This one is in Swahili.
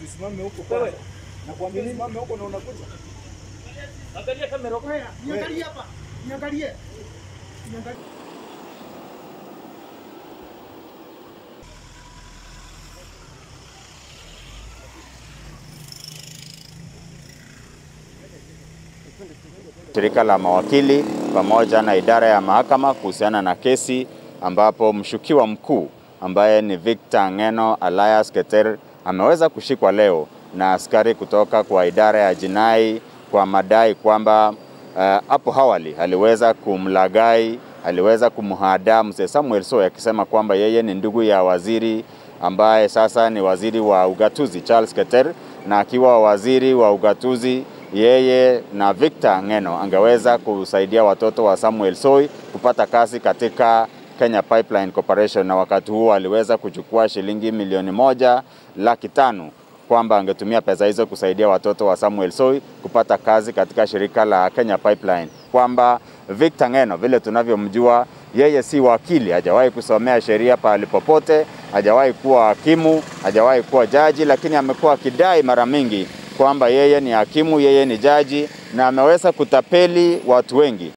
Usimame huko kwanza. Nakwambia usimame huko na unakuja. Angalia kamera. Niangalie hapa. Niangalie. Niangalie. Shirika la mawakili pamoja na idara ya mahakama kuhusiana na kesi ambapo mshukiwa mkuu ambaye ni Victor Ngeno alias Keter ameweza kushikwa leo na askari kutoka kwa idara ya jinai kwa madai kwamba hapo awali aliweza kumlaghai, aliweza kumhadaa mzee Samuel Soi akisema kwamba yeye ni ndugu ya waziri ambaye sasa ni waziri wa ugatuzi Charles Keter, na akiwa waziri wa ugatuzi yeye na Victor Ngeno angeweza kusaidia watoto wa Samuel Soi kupata kazi katika Kenya Pipeline Corporation, na wakati huo aliweza kuchukua shilingi 1,500,000 kwamba angetumia pesa hizo kusaidia watoto wa Samuel Soi kupata kazi katika shirika la Kenya Pipeline. Kwamba Victor Ngeno vile tunavyomjua, yeye si wakili, hajawahi kusomea sheria pahali popote, hajawahi kuwa hakimu, hajawahi kuwa jaji, lakini amekuwa akidai mara mingi kwamba yeye ni hakimu, yeye ni jaji, na ameweza kutapeli watu wengi.